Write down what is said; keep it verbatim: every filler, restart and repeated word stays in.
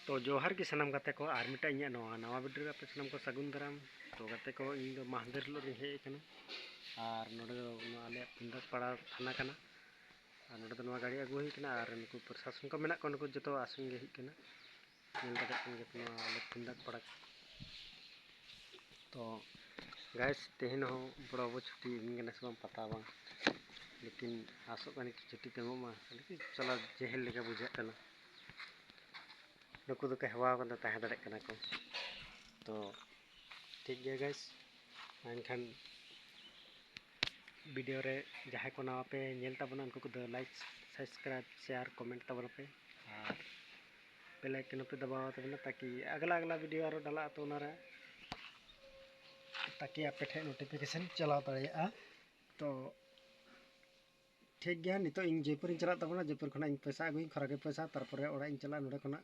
ᱛᱚ ᱡᱚᱦᱟᱨ ᱜᱮ ᱥᱟᱱᱟᱢ ᱜᱟᱛᱮ ᱠᱚ, ᱟᱨ ᱢᱤᱫᱴᱟᱝ ᱤᱧᱟᱹᱜ ᱱᱚᱣᱟ ᱱᱟᱣᱟ ᱵᱷᱤᱰᱤᱭᱳ ᱨᱮ ᱟᱯᱮ ᱥᱟᱱᱟᱢ ᱠᱚ ᱥᱟᱹᱜᱩᱱ ᱫᱟᱨᱟᱢ᱾ ᱛᱚ ᱜᱟᱛᱮ ᱠᱚ, ᱤᱧ ᱫᱚ ᱢᱟᱦᱫᱮᱨ ᱦᱤᱞᱳᱜ ᱨᱤᱧ ᱦᱮᱡ ᱟᱠᱟᱱᱟ, ᱟᱨ ᱱᱚᱰᱮ ᱫᱚ ᱱᱚᱣᱟ ᱟᱞᱮᱭᱟᱜ ᱯᱤᱱᱫᱟᱥ ᱯᱟᱲᱟ ᱛᱷᱟᱱᱟ ᱠᱟᱱᱟ, ᱟᱨ ᱱᱚᱰᱮ ᱫᱚ ᱱᱚᱣᱟ ᱜᱟᱹᱰᱤ ᱟᱹᱜᱩ ᱦᱩᱭ ᱠᱟᱱᱟ, ᱟᱨ ᱱᱩᱠᱩ ᱯᱨᱚᱥᱟᱥᱚᱱ ᱠᱚ ᱢᱮᱱᱟᱜ ᱠᱚᱣᱟ, ᱱᱩᱠᱩ ᱡᱚᱛᱚ ᱟᱥᱮᱱ ᱜᱮ ᱦᱮᱡ ᱠᱟᱱᱟ᱾ ᱧᱮᱞ ᱫᱟᱲᱮᱭᱟᱜ ᱠᱟᱱ ᱜᱮᱭᱟ ᱯᱮ ᱱᱚᱣᱟ ᱟᱞᱮ ᱯᱤᱱᱫᱟᱥ ᱯᱟᱲᱟ᱾ ᱛᱚ ᱜᱟᱭᱥ, ᱛᱮᱦᱮᱧ ᱦᱚᱸ ᱵᱚᱲᱚ ᱵᱟᱹᱵᱩ ᱪᱷᱩᱴᱤ ᱤᱢᱟᱹᱧ ᱠᱟᱱᱟ ᱥᱮ ᱵᱟᱝ ᱯᱟᱛᱟ ᱵᱟᱝ, ᱞᱮᱠᱤᱱ ᱟᱥᱚᱜ ᱠᱟᱹᱱᱟᱹᱧ ᱪᱷᱩᱴᱤ ᱛᱮ ᱮᱢᱚᱜ ᱢᱟ, ᱞᱮᱠᱤᱱ ᱥᱟᱞᱟ ᱡᱮᱦᱮᱞ ᱞᱮᱠᱟ ᱵᱩᱡᱷᱟᱹᱜ ᱠᱟᱱᱟ᱾ ᱱᱩᱠᱩ ᱫᱚᱠᱚ ᱦᱮᱣᱟ ᱠᱟᱱᱟ, ᱛᱟᱦᱮᱸ ᱫᱟᱲᱮᱭᱟᱜ ᱠᱟᱱᱟ ᱠᱚ᱾ ᱛᱚ ᱴᱷᱤᱠ ᱜᱮᱭᱟ ᱜᱟᱭᱥ, ᱮᱱᱠᱷᱟᱱ ᱵᱷᱤᱰᱤᱭᱳ ᱨᱮ ᱡᱟᱦᱟᱸᱭ ᱠᱚ ᱱᱟᱣᱟ ᱯᱮ ᱧᱮᱞ ᱛᱟᱵᱚᱱᱟ, ᱩᱱᱠᱩ ᱠᱚᱫᱚ ᱞᱟᱭᱤᱠ, ᱥᱟᱵᱥᱠᱨᱟᱭᱤᱵ, ᱥᱮᱭᱟᱨ, ᱠᱚᱢᱮᱱᱴ ᱛᱟᱵᱚᱱ ᱯᱮ, ᱟᱨ ᱵᱮᱞ ᱟᱭᱠᱚᱱ ᱦᱚᱸᱯᱮ ᱫᱟᱵᱟᱣ ᱛᱟᱵᱚᱱᱟ, ᱛᱟᱠᱤ ᱟᱜᱽᱞᱟ ᱟᱜᱽᱞᱟ ᱵᱷᱤᱰᱤᱭᱳ ᱟᱨᱚ ᱰᱟᱞᱟᱜ ᱟᱛᱚ, ᱚᱱᱟᱨᱮ ᱛᱟᱠᱤ ᱟᱯᱮ ᱴᱷᱮᱱ ᱱᱳᱴᱤᱯᱷᱤᱠᱮᱥᱚᱱ ᱪᱟᱞᱟᱣ ᱫᱟᱲᱮᱭᱟᱜᱼᱟ᱾ ᱛᱚ ᱴᱷᱤᱠ ᱜᱮᱭᱟ, ᱱᱤᱛᱚᱜ ᱤᱧ ᱡᱚᱭᱯᱩᱨᱤᱧ ᱪᱟᱞᱟᱜ ᱛᱟᱵᱚᱱᱟ, ᱡᱚᱭᱯᱩᱨ ᱠᱷᱚᱱᱟᱜ ᱤᱧ ᱯᱚᱭᱥᱟ ᱟᱹᱜᱩᱭᱟᱹᱧ, ᱠᱷᱚᱨᱟ ᱜᱮ ᱯᱚᱭᱥᱟ, ᱛᱟᱨᱯᱚᱨᱮ ᱚᱲᱟᱜ ᱤᱧ ᱪᱟᱞᱟᱜᱼᱟ, ᱱᱚᱸᱰᱮ ᱠᱷᱚᱱᱟᱜ